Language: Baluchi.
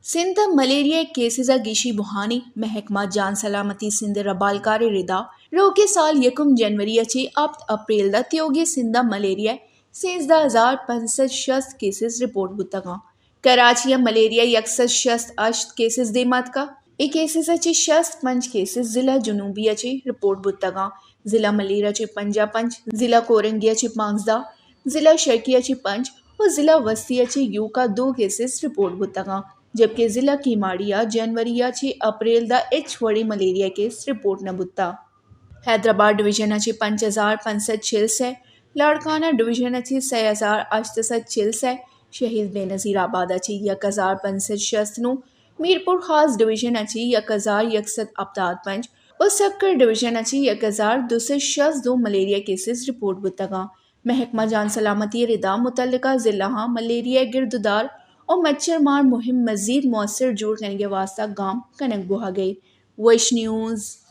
سندھ ء ملیریا ء کیسز ء گیشی بوھانی، محکمہ جان سلامتی سندھ ء ربالکار ء ردا روکیں سال یکم جنوری ء چہ ہپت اپریل داں تیوگیں سندھ ء ملیریا ء سیزدہ ہزار پنچ سد شست کیسز رپورٹ بوتگ انت۔ کراچی ء ملیریا ء یک سد شست ہشت کیسز دیم ء اتکگ۔ اے کیسز ء چہ شست پنچ کیسز ضلع جنوبی ء چہ رپورٹ بوتگ انت۔ ضلع ملیر ء چہ پنجاہ پنچ، ضلع کورنگی ء چہ پانزدہ، ضلع شرقی ء چہ پنچ و ضلع وسطی ء چہ یوکا دو کیسز رپورٹ بوتگ انت، جبکہ ضلع کیماڑی ء جنوری ء چہ اپریل داں ہچ وڑیں ملیریا کیس رپورٹ نہ بوتگ۔ حیدرآباد ڈویژن ء چہ پنچ ہزار پنچ سد چل سے، لاڑکانہ ڈویژن ء چہ سے ہزار ہشت سد چل سے، شہید بے نظیر آباد ء چہ یک ہزار پنچ سد شست نو، میرپور خاص ڈویژن ء چہ یک ہزار یک سد ہپتاد پنچ و سکر ڈویژن ء چہ یک ہزار دو سد شست دو ملیریا کیسز رپورٹ بوتگ انت۔ محکمہ جان سلامتی ء ردا متعلقہ ضلعاں ملیریا ء گرد و دار و مچھر مار مہم مزید مؤثر جوڑ کنگ ء واستہ گام کنگ بوھگ ء۔ وش نیوز۔